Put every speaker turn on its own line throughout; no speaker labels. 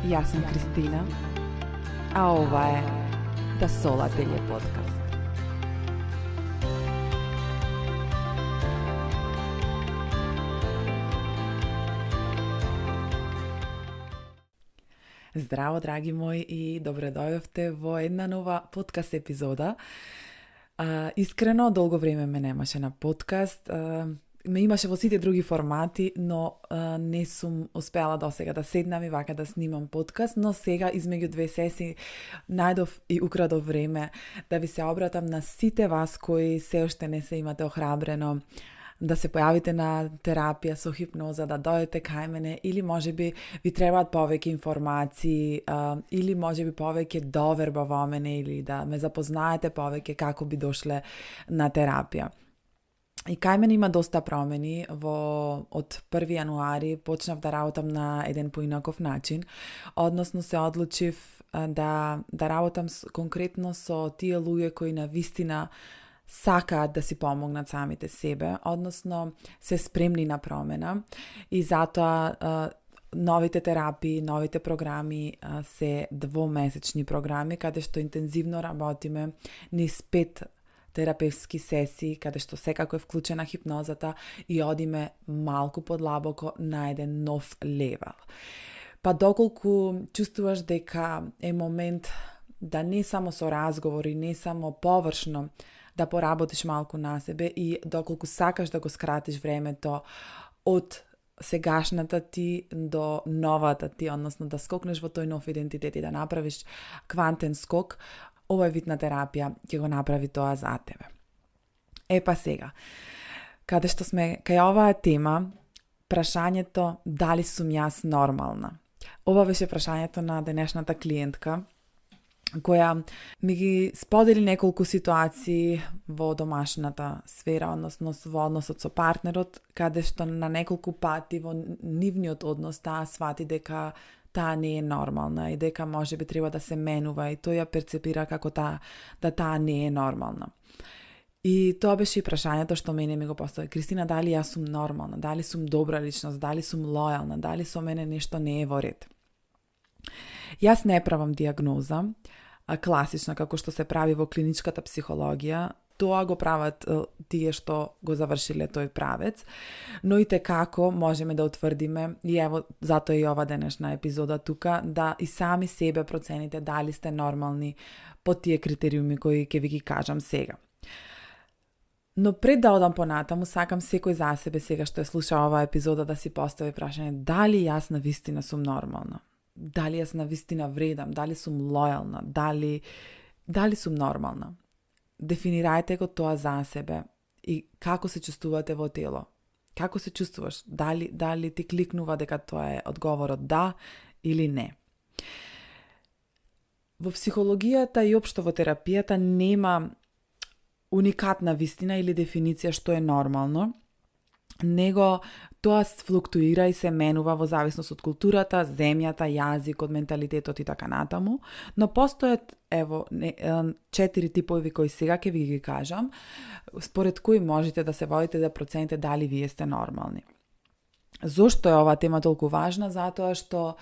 Јас сум Кристина, а ова е Да Солателје подкаст. Здраво, драги мои, и добре дојдовте во една нова подкаст епизода. Искрено, долго време ме немаше на подкаст. Ме имаше во сите други формати, но не сум успеала до сега да седнам и вака да снимам подкаст, но сега измеѓу две сесии најдов и украдов време да ви се обратам на сите вас кои се уште не се имате охрабрено да се појавите на терапија со хипноза, да дојдете кај мене, или можеби ви требаат повеќе информации, или можеби повеќе доверба во мене, или да ме запознаете повеќе како би дошле на терапија. И кај мене има доста промени. Од 1 јануари почнав да работам на еден поинаков начин, односно се одлучив да работам конкретно со тие луѓе кои навистина сакаат да си помогнат самите себе, односно се спремни на промена, и затоа новите терапии, новите програми се двомесечни програми, каде што интензивно работиме низ 5 терапевски сесии, каде што секако е вклучена хипнозата и одиме малку подлабоко на еден нов левел. Па доколку чувствуваш дека е момент да не само со разговори, не само површно да поработиш малку на себе, и доколку сакаш да го скратиш времето од сегашната ти до новата ти, односно да скокнеш во тој нов идентитет и да направиш квантен скок, овој вид на терапија ќе го направи тоа за тебе. Па сега, каде што сме кај оваа тема, прашањето дали сум јас нормална. Ова беше прашањето на денешната клиентка, која ми ги сподели неколку ситуации во домашната сфера, односно во односот со партнерот, каде што на неколку пати во нивниот однос таа свати дека таа не е нормална и дека може би треба да се менува, и тој ја перцепира како таа не е нормална. И тоа беше и прашањето што мене ми го постави. Кристина, дали јас сум нормална? Дали сум добра личност? Дали сум лојална? Дали со мене нешто не е во ред? Јас не правам диагноза, класична, како што се прави во клиничката психологија. Тоа го прават тие што го завршиле тој правец, но и како можеме да утврдиме, и ево затоа и ова денешна епизода тука, да и сами себе процените дали сте нормални по тие критериуми кои ќе ви ги кажам сега. Но пред да одам понатаму, сакам секој за себе сега што ја слуша оваа епизода да си постави прашање дали јас навистина сум нормална. Дали јас навистина вредам, дали сум лојална, дали сум нормална. Дефинирајте го тоа за себе и како се чувствувате во тело. Како се чувствуваш? Дали ти кликнува дека тоа е одговорот да или не. Во психологијата и општо во терапијата нема уникатна вистина или дефиниција што е нормално, него тоа флуктуира и се менува во зависност од културата, земјата, јазикот, менталитетот и така натаму, но постојат 4 типови кои сега ќе ви ги кажам, според кои можете да се водите да процените дали вие сте нормални. Зошто е оваа тема толку важна? Затоа што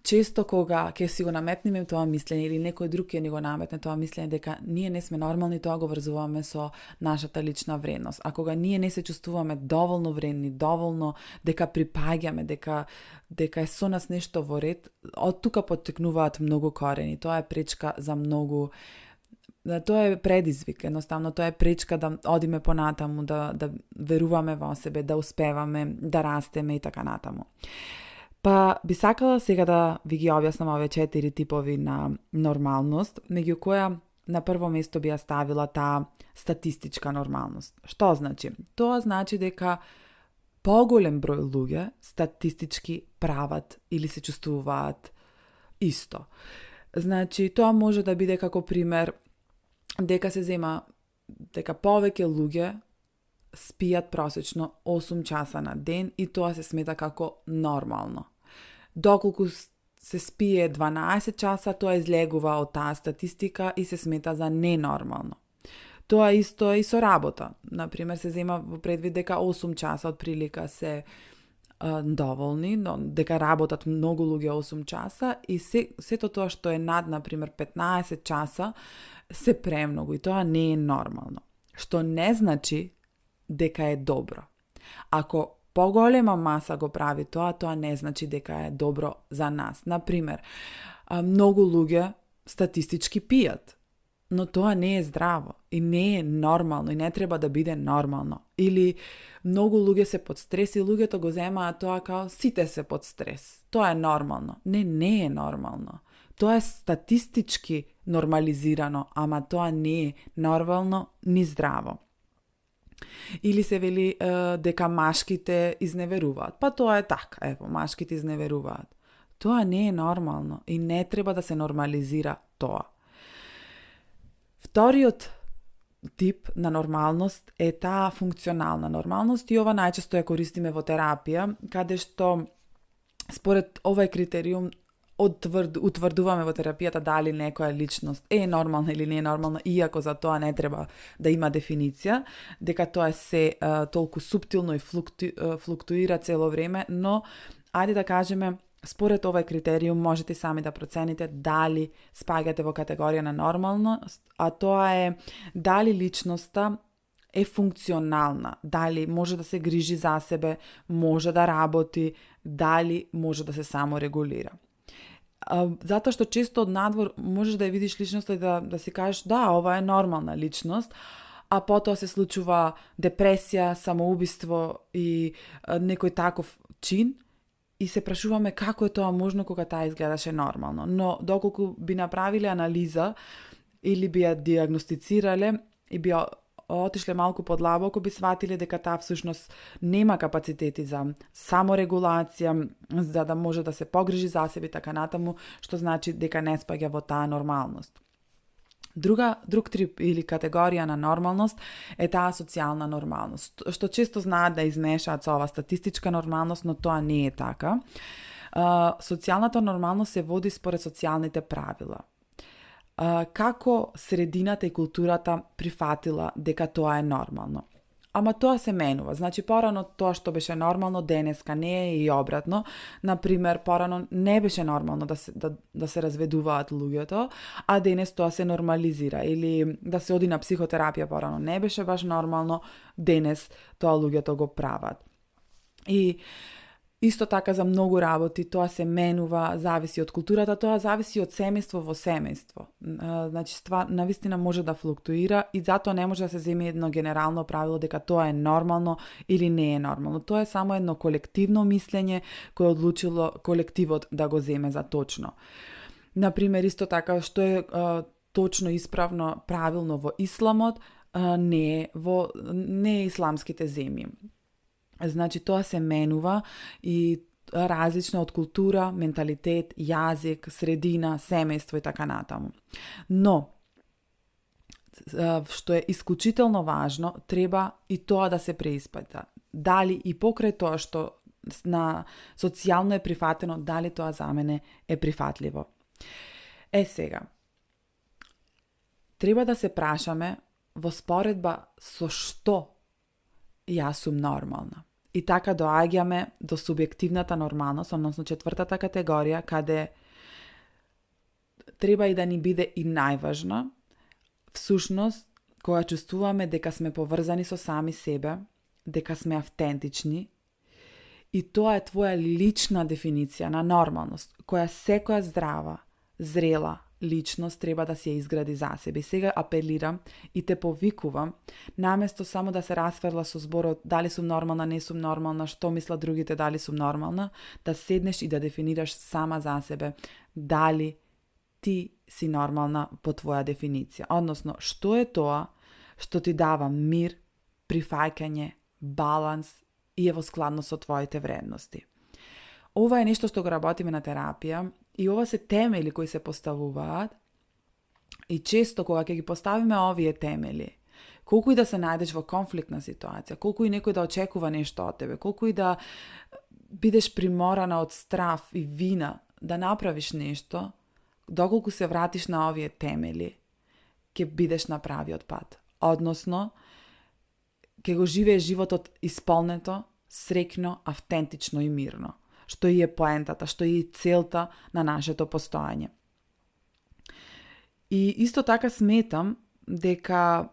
често кога ќе си го наметнеме тоа мислење или некој друг ќе ни го наметне тоа мислење дека ние не сме нормални, тоа го врзуваме со нашата лична вредност. А кога ние не се чувствуваме доволно вредни, доволно дека припаѓаме, дека е со нас нешто во ред, од тука поттекнуваат многу корени. Тоа е пречка за многу. Тоа е предизвик, едноставно тоа е пречка да одиме понатаму, да веруваме во себе, да успеваме, да растеме и така натаму. Па би сакала сега да ви ги објаснам овие 4 типови на нормалност, меѓу која на прво место би ја ставила таа статистичка нормалност. Што значи? Тоа значи дека поголем број луѓе статистички прават или се чувствуваат исто. Значи, тоа може да биде како пример дека се зема дека повеќе луѓе спијат просечно 8 часа на ден и тоа се смета како нормално. Доколку се спие 12 часа, тоа излегува од таа статистика и се смета за ненормално. Тоа исто е и со работа. Например, се зема во предвид дека 8 часа од прилика се доволни, но дека работат многу луѓе 8 часа и сето тоа што е над, например, 15 часа, се премногу и тоа не е нормално. Што не значи дека е добро. Ако поголема маса го прави тоа не значи дека е добро за нас. Например, многу луѓе статистички пијат, но тоа не е здраво и не е нормално и не треба да биде нормално. Или многу луѓе се под стрес и луѓето го земаат тоа као сите се под стрес. Тоа е нормално. Не е нормално. Тоа е статистички нормализирано, ама тоа не е нормално ни здраво. Или се вели дека машките изневеруваат. Па тоа е така, машките изневеруваат. Тоа не е нормално и не треба да се нормализира тоа. Вториот тип на нормалност е таа функционална нормалност и ова најчесто ја користиме во терапија, каде што според овој критериум утврдуваме во терапијата дали некоја личност е нормална или не е нормална, иако за тоа не треба да има дефиниција, дека тоа се толку суптилно и флуктуира цело време, но ајде да кажеме, според овој критериум можете сами да процените дали спаѓате во категорија на нормалност, а тоа е дали личноста е функционална, дали може да се грижи за себе, може да работи, дали може да се саморегулира. Затоа што често од надвор можеш да ја видиш личноста и да си кажеш да, ова е нормална личност, а потоа се случува депресија, самоубиство и некој таков чин и се прашуваме како е тоа можно кога таа изгледаше нормално. Но доколку би направиле анализа или би ја диагностицирале и би отишле малку подлабоко, би сватиле дека таа всушност нема капацитети за саморегулација, за да може да се погрижи за себе така натаму, што значи дека не спаѓа во таа нормалност. Друг тип или категорија на нормалност е таа социјална нормалност, што често знаат да измешаат со ова статистичка нормалност, но тоа не е така. Социјалната нормалност се води според социјалните правила. Како средината и културата прифатила дека тоа е нормално. Ама тоа се менува. Значи, порано тоа што беше нормално, денеска не е и обратно. Например, порано не беше нормално да се разведуваат луѓето, а денес тоа се нормализира. Или да се оди на психотерапија порано не беше баш нормално, денес тоа луѓето го прават. И исто така за многу работи, тоа се менува, зависи од културата, тоа зависи од семејство во семејство. Значи, навистина може да флуктуира и затоа не може да се земе едно генерално правило дека тоа е нормално или не е нормално. Тоа е само едно колективно мислење кое одлучило колективот да го земе за точно. Например, исто така, што е точно исправно, правилно во исламот, не е исламските земји. Значи, тоа се менува и различно од култура, менталитет, јазик, средина, семејство и така натаму. Но, што е исклучително важно, треба и тоа да се преиспита. Дали и покрај тоа што на социјално е прифатено, дали тоа за мене е прифатливо. Сега, треба да се прашаме во споредба со што јас сум нормална. И така доаѓаме до субјективната нормалност, односно четвртата категорија, каде треба и да ни биде и најважна, всушност, кога чувствуваме дека сме поврзани со сами себе, дека сме автентични, и тоа е твоја лична дефиниција на нормалност, која секоја здрава, зрела личност треба да се ја изгради за себе. И сега апелирам и те повикувам, наместо само да се расферла со зборот дали сум нормална, не сум нормална, што мислат другите дали сум нормална, да седнеш и да дефинираш сама за себе дали ти си нормална по твоја дефиниција. Односно, што е тоа што ти дава мир, прифаќање, баланс и е во складност со твоите вредности. Ова е нешто што го работиме на терапија и ова се темели кои се поставуваат и често кога ќе ги поставиме овие темели, колку и да се најдеш во конфликтна ситуација, колку и некој да очекува нешто од тебе, колку и да бидеш приморана од страв и вина да направиш нешто, доколку се вратиш на овие темели, ќе бидеш на правиот пат. Односно, ќе го живееш животот исполнето, срекно, автентично и мирно. Што и е поентата, што и е целта на нашето постојање. И исто така сметам дека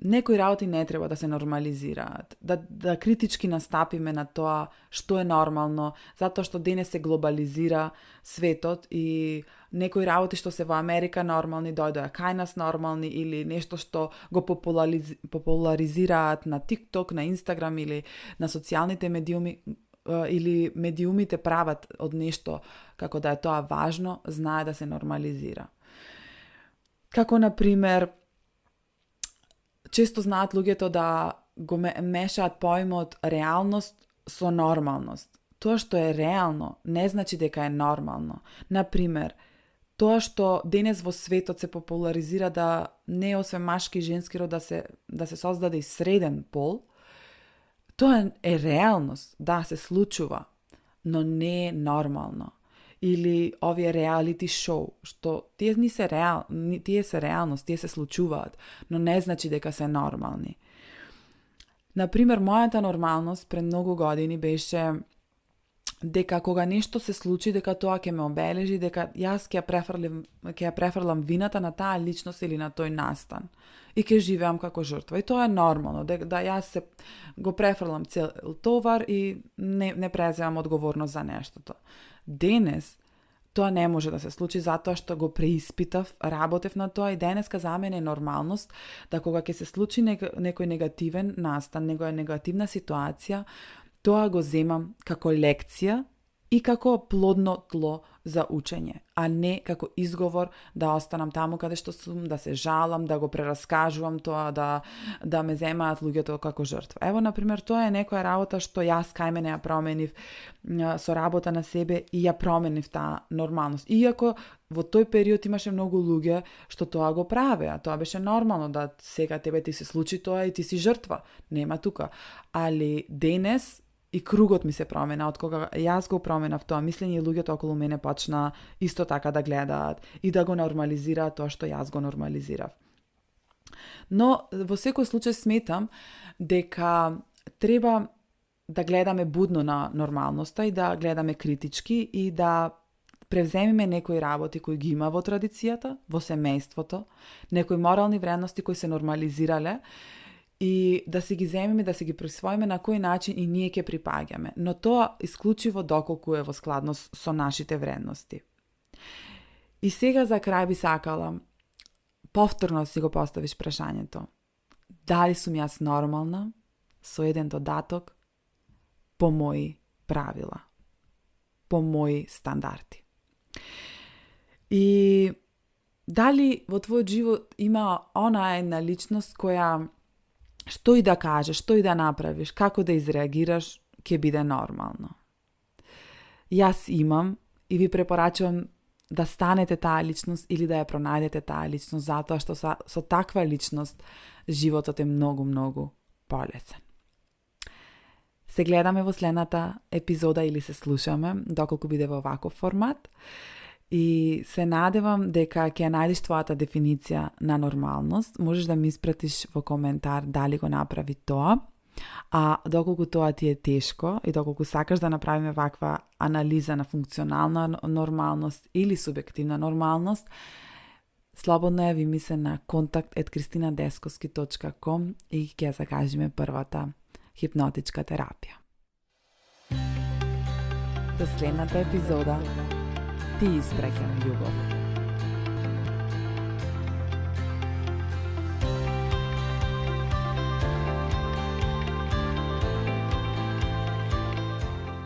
некои работи не треба да се нормализираат, да критички настапиме на тоа што е нормално, затоа што денес се глобализира светот и некои работи што се во Америка нормални дојдоа кај нас нормални, или нешто што го популаризираат на TikTok, на Instagram или на социјалните медиуми, или медиумите прават од нешто како да е тоа важно, знае да се нормализира. Како, например, често знаат луѓето да го мешаат поимот реалност со нормалност. Тоа што е реално не значи дека е нормално. Например, тоа што денес во светот се популаризира да не освен машки и женски род да се создаде и среден пол, тоа е реалност, да, се случува, но не е нормално. Или овие реалити шоу, што тие се реалност, тие се случуваат, но не значи дека се нормални. Например, мојата нормалност пред многу години беше дека кога нешто се случи, дека тоа ќе ме обележи, дека јас ќе ја префрлам вината на таа личност или на тој настан и ќе живеам како жртва. И тоа е нормално, да јас го префрлам цел товар и не преземам одговорност за нештото. Денес тоа не може да се случи затоа што го преиспитав, работев на тоа и денеска за мене е нормалност да кога ќе се случи некој негативен настан, некоја негативна ситуација, тоа го земам како лекција и како плодно тло за учење, а не како изговор да останам таму каде што сум, да се жалам, да го прераскажувам тоа, да ме земаат луѓето како жртва. Ево, например, тоа е некоја работа што јас кај мене ја променив со работа на себе и ја променив таа нормалност. Иако во тој период имаше многу луѓе што тоа го правеа, тоа беше нормално, да сега тебе ти се случи тоа и ти си жртва. Нема тука. Али денес и кругот ми се промена, од кога јас го променав тоа мислење, луѓето околу мене почна исто така да гледаат и да го нормализираат тоа што јас го нормализирав. Но во секој случај сметам дека треба да гледаме будно на нормалноста и да гледаме критички и да превземиме некои работи кои ги има во традицијата, во семејството, некои морални вредности кои се нормализирале, и да си ги земеме, да си ги присвоиме на кој начин и ние ќе припаѓаме. Но тоа исклучиво доколку е во складност со нашите вредности. И сега за крај би сакала повторно си го поставиш прашањето. Дали сум јас нормална со еден додаток по мои правила, по мои стандарди? И дали во твојот живот има она една личност која што и да кажеш, што и да направиш, како да изреагираш, ќе биде нормално. Јас имам и ви препорачувам да станете таа личност или да ја пронајдете таа личност, затоа што со таква личност животот е многу, многу полесен. Се гледаме во следната епизода или се слушаме, доколку биде во ваков формат. И се надевам дека ќе најдеш твојата дефиниција на нормалност. Можеш да ми испратиш во коментар дали го направи тоа. А доколку тоа ти е тешко и доколку сакаш да направиме ваква анализа на функционална нормалност или субјективна нормалност, слободно јави ми се на kontakt@kristinadeskovski.com и ќе закажеме првата хипнотичка терапија. До следната епизода ти испреќам љубов.